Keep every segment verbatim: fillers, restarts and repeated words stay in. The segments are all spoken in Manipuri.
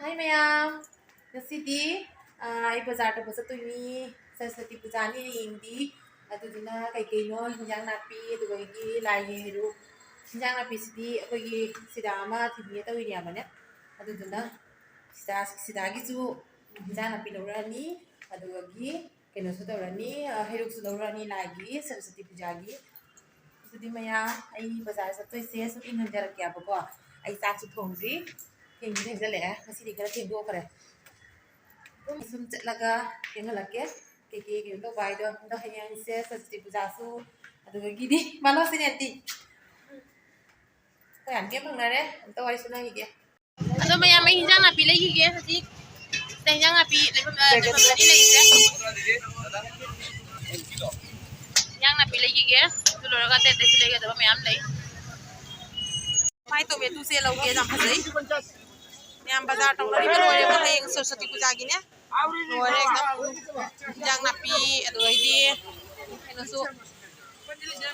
ꯍꯥꯏ ꯃꯌꯥꯝ, ꯉꯁꯤꯗꯤ ꯑꯥ, ꯑꯩ ꯕꯖꯥꯔ ꯇꯧꯕ ꯆꯠꯇꯣꯏꯅꯤ꯫ ꯁꯔꯁ꯭ꯋꯇꯤ ꯄꯨꯖꯥꯅꯤ ꯍꯌꯦꯡꯗꯤ꯫ ꯑꯗꯨꯗꯨꯅ ꯀꯩꯀꯩꯅꯣ ꯍꯤꯟꯖꯥꯡ ꯅꯥꯄꯤ, ꯑꯗꯨꯗꯒꯤ ꯂꯥꯏꯒꯤ ꯍꯩꯔꯨꯛ꯫ ꯍꯤꯟꯖꯥꯡ ꯅꯥꯄꯤꯁꯤꯗꯤ ꯑꯩꯈꯣꯏꯒꯤ ꯁꯤꯗ ꯑꯃ ꯊꯤꯟꯒꯦ ꯇꯧꯔꯤꯅꯦꯕꯅꯦ꯫ ꯑꯗꯨꯗꯨꯅ ꯁꯤꯗ, ꯁꯤꯗꯥꯒꯤꯁꯨ ꯍꯤꯟꯖꯥꯡ ꯅꯥꯄꯤ ꯂꯧꯔꯛꯑꯅꯤ꯫ ꯑꯗꯨꯗꯒꯤ ꯀꯩꯅꯣꯁꯨ ꯇꯧꯔꯅꯤ, ꯑ, ꯍꯩꯔꯨꯛꯁꯨ ꯂꯧꯔꯅꯤ ꯂꯥꯏꯒꯤ, ꯁꯔꯁ꯭ꯋꯇꯤ ꯄꯨꯖꯥꯒꯤ꯫ ꯑꯗꯨꯗꯤ ꯃꯌꯥꯝ, ꯑꯩ ꯕꯖꯥꯔ ꯆꯠꯇꯣꯏꯁꯦ ꯁꯨꯝ ꯏꯪꯍꯟꯖꯔꯛꯀꯦꯕꯀꯣ꯫ ꯑꯩ ꯆꯥꯛꯁꯨ ꯊꯣꯡꯗ꯭ꯔꯤ, ꯊꯦꯡꯁꯨ ꯊꯦꯡꯖꯜꯂꯛꯑꯦ꯫ ꯉꯁꯤꯗꯤ ꯈꯔ ꯊꯦꯡꯗꯣꯛꯈ꯭ꯔꯦ꯫ ꯑꯗꯨꯝ ꯁꯨꯝ ꯆꯠꯂꯒ ꯊꯦꯡꯍꯜꯂꯛꯀꯦ꯫ ꯀꯩꯀꯩ ꯀꯩꯅꯣ ꯇꯧꯕ ꯍꯥꯏꯗꯣ꯫ ꯑꯗꯣ ꯍꯌꯦꯡꯁꯦ ꯁꯔꯁ꯭ꯋꯇꯤ ꯄꯨꯖꯥꯁꯨ, ꯑꯗꯨꯗꯒꯤꯗꯤ ꯃꯥꯂꯣꯁꯤꯅꯦ ꯑꯟꯇꯤ꯫ ꯑꯩꯈꯣꯏ ꯑꯟꯇꯤ ꯑꯃ ꯐꯪꯅꯔꯦ, ꯑꯝꯇ ꯋꯥꯔꯤ ꯁꯥꯟꯅꯈꯤꯒꯦ꯫ ꯑꯗꯣ ꯃꯌꯥꯝ, ꯑꯩ ꯍꯤꯟꯖꯥꯡ ꯅꯥꯄꯤ ꯂꯩꯈꯤꯒꯦ ꯍꯧꯖꯤꯛ꯫ ꯁꯤꯗ ꯍꯤꯟꯖꯥꯡ ꯅꯥꯄꯤ ꯂꯩꯐꯝ, ꯑ, ꯂꯩꯐꯝ ꯑꯅꯤ ꯂꯩꯔꯤꯁꯦ꯫ ꯍꯤꯟꯖꯥꯡ ꯅꯥꯄꯤ ꯂꯩꯈꯤꯒꯦ꯫ ꯑꯗꯨ ꯂꯣꯏꯔꯒ ꯑꯇꯩ ꯑꯇꯩꯁꯨ ꯂꯩꯒꯗꯕ ꯃꯌꯥꯝ ꯂꯩ꯫ ꯃꯥꯏ ꯇꯣꯃꯦꯇꯣꯁꯦ ꯂꯧꯒꯦ, ꯌꯥꯝ ꯐꯖꯩ꯫ ꯃꯌꯥꯝ ꯕꯖꯥꯔ ꯇꯧꯅꯔꯤꯕ ꯂꯣꯏꯔꯦꯕ, ꯍꯌꯦꯡ ꯁꯔꯁ꯭ꯋꯇꯤ ꯄꯨꯖꯥꯒꯤꯅꯦ꯫ ꯂꯣꯏꯔꯦ ꯑꯗꯨꯝ꯫ ꯍꯤꯟꯖꯥꯡ ꯅꯥꯄꯤ, ꯑꯗꯨꯗꯩꯗꯤ ꯀꯩꯅꯣꯁꯨ,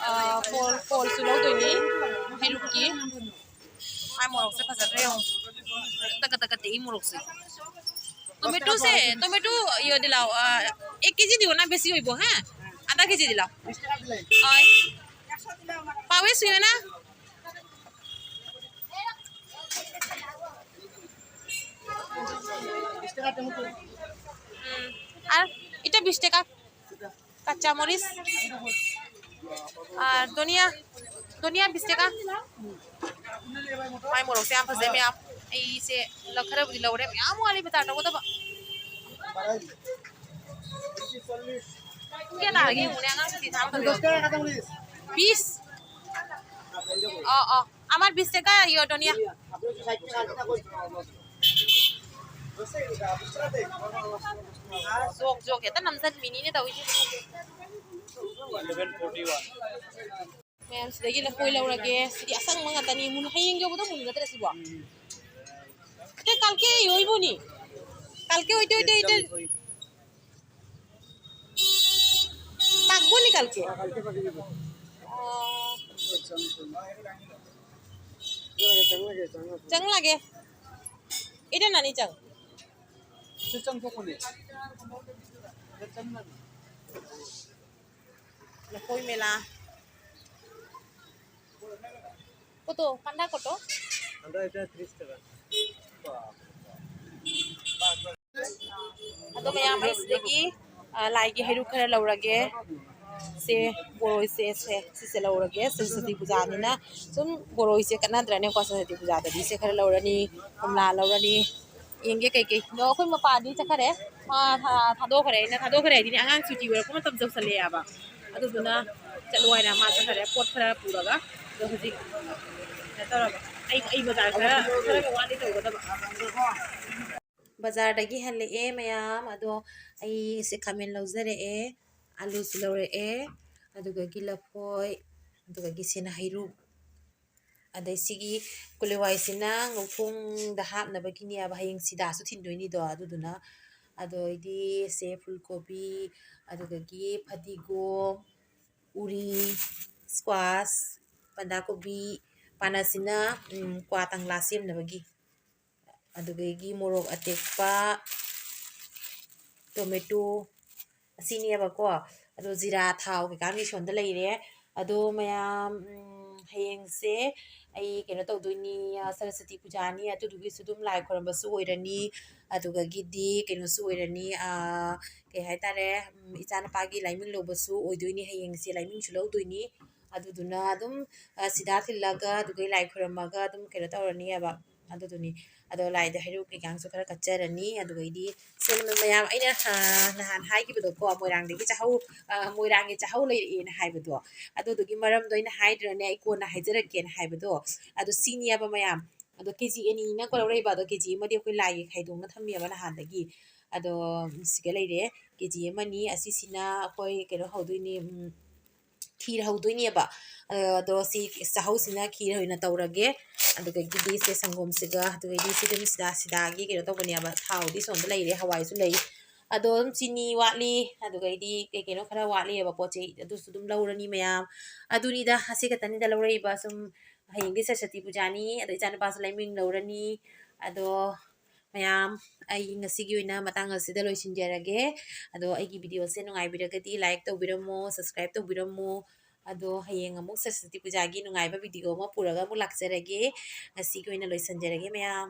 ꯑ, ꯐꯣꯜ, ꯐꯣꯜꯁꯨ ꯂꯧꯗꯣꯏꯅꯤ꯫ ꯍꯩꯔꯨꯛꯀꯤ꯫ ꯃꯥꯏ ꯃꯣꯔꯣꯛꯁꯦ ꯐꯖꯗ꯭ꯔꯥ ꯌꯦꯡꯉꯣ꯫ ꯇꯛꯀ ꯇꯛꯀ ꯇꯦꯛꯏ ꯃꯣꯔꯣꯛꯁꯦ꯫ ꯇꯣꯃꯦꯇꯣꯁꯦ, ꯇꯣꯃꯦꯇꯣ ꯌꯣꯗꯤ ꯂꯥꯎ, ꯑ, ꯑꯦꯛ ꯀꯦꯖꯤꯗꯤ ꯑꯣꯅ ꯕꯦꯁꯤ ꯑꯣꯏꯕꯣ, ꯍꯥ? আধা কেজি দিলাও। অয়। পাওয়ে সুয়ে না? হুম। আর এটা বিশ টাকা। কাঁচা মরিচ। আর ধনিয়া, ধনিয়া বিশ টাকা। ꯃꯥꯏ ꯃꯣꯔꯣꯛꯁꯦ ꯌꯥꯝ ꯐꯖꯩ ꯃꯌꯥꯝ꯫ ꯑꯩꯁꯦ ꯂꯧ-, ꯈꯔꯕꯨꯗꯤ ꯂꯧꯔꯦ꯫ ꯃꯌꯥꯝ ꯋꯥꯠꯂꯤ ꯕꯖꯥꯔ ꯇꯧꯒꯗꯕ꯫ ꯄꯨꯡ ꯀꯌꯥ ꯇꯥꯔꯒꯦ ꯌꯦꯡꯉꯨꯅꯦ ꯑꯉꯥꯡꯁꯤꯡꯁꯤ ꯊꯥꯕ ꯃꯇꯝꯗ꯫ বিশ? ꯑꯣ, ꯑꯣ꯫ আমার বিশ টাকা, ইয়ে, ধনিয়া। ꯖꯣꯛ, ꯖꯣꯛ, ꯍꯦꯛꯇ ꯅꯝꯖꯟꯕꯤꯅꯤꯅꯦ ꯇꯧꯔꯤꯁꯦ꯫ ꯃꯌꯥꯝ ꯁꯤꯗꯒꯤ ꯂꯐꯣꯏ ꯂꯧꯔꯒꯦ꯫ ꯁꯤꯗꯤ ꯑꯁꯪꯕ ꯉꯥꯛꯇꯅꯤ꯫ ꯃꯨꯟ-, ꯍꯌꯦꯡ ꯌꯧꯕꯗ ꯃꯨꯟꯒꯗ꯭ꯔꯥ ꯁꯤꯕꯣ? ꯑꯇꯩ ꯀꯜꯀꯦ ꯑꯣꯏꯕꯣꯅꯤ꯫ ꯀꯜꯀꯦ ꯑꯣꯏꯇꯦ, ꯑꯣꯏꯇꯦ, ꯑꯣꯏꯇꯦ꯫ পাকবো নি কালকে? ও। চং লাগে। Ida nani chang? ꯆꯪꯊꯣꯛꯄꯅꯦ꯫ ꯆꯪꯅꯕꯅꯦ꯫ ꯂꯐꯣꯏ ꯃꯦꯂꯥ꯫ ꯀꯣꯇꯣ, ꯀꯥꯟꯗꯥ ꯀꯣꯇꯣ? ꯑꯗꯣ ꯃꯌꯥꯝ, ꯑꯩ ꯁꯤꯗꯒꯤ, ꯑ, ꯂꯥꯏꯒꯤ ꯍꯩꯔꯨꯛ ꯈꯔ ꯂꯧꯔꯒꯦ꯫ ꯁꯦ, ꯕꯣꯔꯣꯏꯁꯦ, ꯁꯦ, ꯁꯤꯁꯦ ꯂꯧꯔꯒꯦ꯫ ꯁꯔꯁ꯭ꯋꯇꯤ ꯄꯨꯖꯥꯅꯤꯅ ꯁꯨꯝ ꯕꯣꯔꯣꯏꯁꯦ ꯀꯠꯅꯗ꯭ꯔꯅꯦꯀꯣ, ꯁꯔꯁ꯭ꯋꯇꯤ ꯄꯨꯖꯥꯗꯗꯤ꯫ ꯁꯦ ꯈꯔ ꯂꯧꯔꯅꯤ, ꯀꯣꯝꯂꯥ ꯂꯧꯔꯅꯤ꯫ ꯌꯦꯡꯒꯦ ꯀꯩꯀꯩꯅꯣ꯫ ꯑꯩꯈꯣꯏ ꯃꯄꯥꯗꯤ ꯆꯠꯈꯔꯦ꯫ ꯃꯥ ꯊꯥ-, ꯊꯥꯗꯣꯛꯈ꯭ꯔꯦ꯫ ꯑꯩꯅ ꯊꯥꯗꯣꯛꯈ꯭ꯔꯦ ꯍꯥꯏꯗꯤꯅꯦ, ꯑꯉꯥꯡ ꯁꯨꯇꯤ ꯑꯣꯏꯔꯛꯄ ꯃꯇꯝ ꯌꯧꯁꯜꯂꯛꯑꯦꯕ꯫ ꯑꯗꯨꯗꯨꯅ ꯆꯠꯂꯣ ꯍꯥꯏꯅ ꯃꯥ ꯆꯠꯈꯔꯦ꯫ ꯄꯣꯠ ꯈꯔ ꯄꯨꯔꯒ꯫ ꯑꯗꯣ ꯍꯧꯖꯤꯛ ꯀꯩꯅꯣ ꯇꯧꯔꯒ ꯑꯩ, ꯑꯩ ꯕꯖꯥꯔ ꯈꯔ, ꯈꯔꯒ ꯋꯥꯠꯂꯤ ꯇꯧꯒꯗꯕ꯫ ꯕꯖꯥꯔꯗꯒꯤ ꯍꯜꯂꯛꯑꯦ ꯃꯌꯥꯝ꯫ ꯑꯗꯣ ꯑꯩꯁꯦ ꯈꯥꯃꯦꯟ ꯂꯧꯖꯔꯛꯑꯦ, ꯑꯂꯨꯁꯨ ꯂꯧꯔꯛꯑꯦ, ꯑꯗꯨꯗꯒꯤ ꯂꯐꯣꯏ, ꯑꯗꯨꯗꯒꯤ ꯁꯤꯅ ꯍꯩꯔꯨꯛ, ꯑꯗꯩ ꯁꯤꯒꯤ ꯀꯣꯂꯤ ꯍꯋꯥꯏꯁꯤꯅ ꯉꯧꯊꯣꯡꯗ ꯍꯥꯞꯅꯕꯒꯤꯅꯦꯕ, ꯍꯌꯦꯡ ꯁꯤꯗꯥꯁꯨ ꯊꯤꯟꯗꯣꯏꯅꯤꯗꯣ ꯑꯗꯨꯗꯨꯅ꯫ ꯑꯗꯣ ꯑꯩꯗꯤ ꯁꯦ ꯐꯨꯜ ꯀꯣꯕꯤ, ꯑꯗꯨꯗꯒꯤ ꯐꯗꯤꯒꯣꯝ, ꯎꯔꯤ, ꯁ꯭ꯀ꯭ꯋꯥꯁ, ꯕꯟꯗꯥ ꯀꯣꯕꯤ, ꯄꯥꯅꯥꯁꯤꯅ, ꯎꯝ, ꯀ꯭ꯋꯥ ꯇꯪꯂꯥ ꯁꯦꯝꯅꯕꯒꯤ꯫ ꯑꯗꯨꯗꯒꯤ ꯃꯣꯔꯣꯛ ꯑꯇꯦꯛꯄ, ꯇꯣꯃꯦꯇꯣ, ꯑꯁꯤꯅꯦꯕꯀꯣ꯫ ꯑꯗꯣ ꯖꯤꯔꯥ, ꯊꯥꯎ ꯀꯩꯀꯥ ꯃꯤꯁꯣꯟꯗ ꯂꯩꯔꯦ꯫ ꯑꯗꯣ ꯃꯌꯥꯝ, ꯎꯝ, ꯍꯌꯦꯡꯁꯦ ꯑꯩ ꯀꯩꯅꯣ ꯇꯧꯗꯣꯏꯅꯤ, ꯑ, ꯁꯔꯁ꯭ꯋꯇꯤ ꯄꯨꯖꯥꯅꯤ, ꯑꯗꯨꯗꯨꯒꯤꯁꯨ ꯑꯗꯨꯝ ꯂꯥꯏ ꯈꯣꯏꯔꯝꯕꯁꯨ ꯑꯣꯏꯔꯅꯤ, ꯑꯗꯨꯗꯒꯤꯗꯤ ꯀꯩꯅꯣꯁꯨ ꯑꯣꯏꯔꯅꯤ, ꯑ, ꯀꯩ ꯍꯥꯏꯇꯥꯔꯦ, ꯎꯝ, ꯏꯆꯥꯅꯨꯄꯥꯒꯤ ꯂꯥꯏꯃꯤꯡ ꯂꯧꯕꯁꯨ ꯑꯣꯏꯗꯣꯏꯅꯤ ꯍꯌꯦꯡꯁꯦ, ꯂꯥꯏꯃꯤꯡꯁꯨ ꯂꯧꯗꯣꯏꯅꯤ꯫ ꯑꯗꯨꯗꯨꯅ ꯑꯗꯨꯝ, ꯑ, ꯁꯤꯗꯥ ꯊꯤꯜꯂꯒ, ꯑꯗꯨꯒ ꯂꯥꯏ ꯈꯣꯏꯔꯝꯃꯒ ꯑꯗꯨꯝ ꯀꯩꯅꯣ ꯇꯧꯔꯅꯤꯕ꯫ ꯑꯗꯨꯗꯨꯅꯤ꯫ ꯑꯗꯣ ꯂꯥꯏꯗ ꯍꯩꯔꯨꯛ ꯀꯩꯀꯥꯁꯨ ꯈꯔ ꯀꯠꯆꯔꯅꯤ꯫ ꯑꯗꯨꯒꯩꯗꯤ ꯁꯦ ꯃꯌꯥꯝ ꯑꯩꯅ, ꯑ, ꯅꯍꯥꯟ ꯍꯥꯏꯈꯤꯕꯗꯣꯀꯣ, ꯃꯣꯏꯔꯥꯡꯗꯒꯤ ꯆꯥꯍꯧ, ꯑ, ꯃꯣꯏꯔꯥꯡꯒꯤ ꯆꯥꯍꯧ ꯂꯩꯔꯛꯑꯦꯅ ꯍꯥꯏꯕꯗꯣ, ꯑꯗꯨꯗꯨꯒꯤ ꯃꯔꯝꯗꯣ ꯑꯩꯅ ꯍꯥꯏꯗ꯭ꯔꯅꯦ, ꯑꯩ ꯀꯣꯟꯅ ꯍꯥꯏꯖꯔꯛꯀꯦꯅ ꯍꯥꯏꯕꯗꯣ꯫ ꯑꯗꯣ ꯁꯤꯅꯦꯕ ꯃꯌꯥꯝ꯫ ꯑꯗꯣ ꯀꯦ ꯖꯤ ꯑꯅꯤꯅꯀꯣ ꯂꯧꯔꯛꯏꯕ, ꯑꯗꯣ ꯀꯦ ꯖꯤ ꯑꯃꯗꯤ ꯑꯩꯈꯣꯏ ꯂꯥꯏꯒꯤ ꯈꯥꯏꯗꯣꯛꯅ ꯊꯝꯃꯦꯕ ꯅꯍꯥꯟꯗꯒꯤ꯫ ꯑꯗꯣ ꯁꯤꯒ ꯂꯩꯔꯦ, ꯀꯦ ꯖꯤ ꯑꯃꯅꯤ꯫ ꯑꯁꯤꯁꯤꯅ ꯑꯩꯈꯣꯏ ꯀꯩꯅꯣ ꯍꯧꯗꯣꯏꯅꯤ, ꯎꯝ, ꯈꯤꯔ ꯍꯧꯗꯣꯏꯅꯦꯕ꯫ ꯑꯗꯣ ꯁꯤ ꯆꯥꯍꯧꯁꯤꯅ ꯈꯤꯔ ꯑꯣꯏꯅ ꯇꯧꯔꯒꯦ꯫ ꯑꯗꯨꯗꯒꯤꯗꯤ ꯁꯦ ꯁꯪꯒꯣꯝꯁꯤꯒ, ꯑꯗꯨꯗꯒꯤꯗꯤ ꯁꯤ ꯑꯗꯨꯝ ꯁꯤꯗ, ꯁꯤꯗꯥꯒꯤ ꯀꯩꯅꯣ ꯇꯧꯕꯅꯦꯕ, ꯊꯥꯎꯗꯤ ꯁꯣꯝꯗ ꯂꯩꯔꯦ, ꯍꯋꯥꯏꯁꯨ ꯂꯩ꯫ ꯑꯗꯣ ꯑꯗꯨꯝ ꯆꯤꯅꯤ ꯋꯥꯠꯂꯤ, ꯑꯗꯨꯗꯒꯤꯗꯤ ꯀꯩ ꯀꯩꯅꯣ ꯈꯔ ꯋꯥꯠꯂꯤꯑꯕ ꯄꯣꯠ ꯆꯩ, ꯑꯗꯨꯁꯨ ꯑꯗꯨꯝ ꯂꯧꯔꯅꯤ ꯃꯌꯥꯝ꯫ ꯑꯗꯨꯅꯤꯗ, ꯑꯁꯤ ꯈꯛꯇꯅꯤꯗ ꯂꯧꯔꯛꯏꯕ꯫ ꯁꯨꯝ ꯍꯌꯦꯡꯗꯤ ꯁꯔꯁ꯭ꯋꯇꯤ ꯄꯨꯖꯥꯅꯤ, ꯑꯗꯣ ꯏꯆꯥꯅꯨꯄꯥꯁꯨ ꯂꯥꯏꯃꯤꯡ ꯂꯧꯔꯅꯤ꯫ ꯑꯗꯣ ꯃꯌꯥꯝ, ꯑꯩ ꯉꯁꯤꯒꯤ ꯑꯣꯏꯅ ꯃꯇꯥꯡ ꯑꯁꯤꯗ ꯂꯣꯏꯁꯤꯟꯖꯔꯒꯦ꯫ ꯑꯗꯣ ꯑꯩꯒꯤ videoꯁꯦ ꯅꯨꯡꯉꯥꯏꯕꯤꯔꯒꯗꯤ like ꯇꯧꯕꯤꯔꯝꯃꯣ, subscribe ꯇꯧꯕꯤꯔꯝꯃꯣ꯫ ꯑꯗꯣ ꯍꯌꯦꯡ ꯑꯃꯨꯛ ꯁꯔꯁ꯭ꯋꯇꯤ ꯄꯨꯖꯥꯒꯤ ꯅꯨꯡꯉꯥꯏꯕ video ꯑꯃ ꯄꯨꯔꯒ ꯑꯃꯨꯛ ꯂꯥꯛꯆꯔꯒꯦ꯫ ꯉꯁꯤꯒꯤ ꯑꯣꯏꯅ ꯂꯣꯏꯁꯤꯟꯖꯔꯒꯦ ꯃꯌꯥꯝ꯫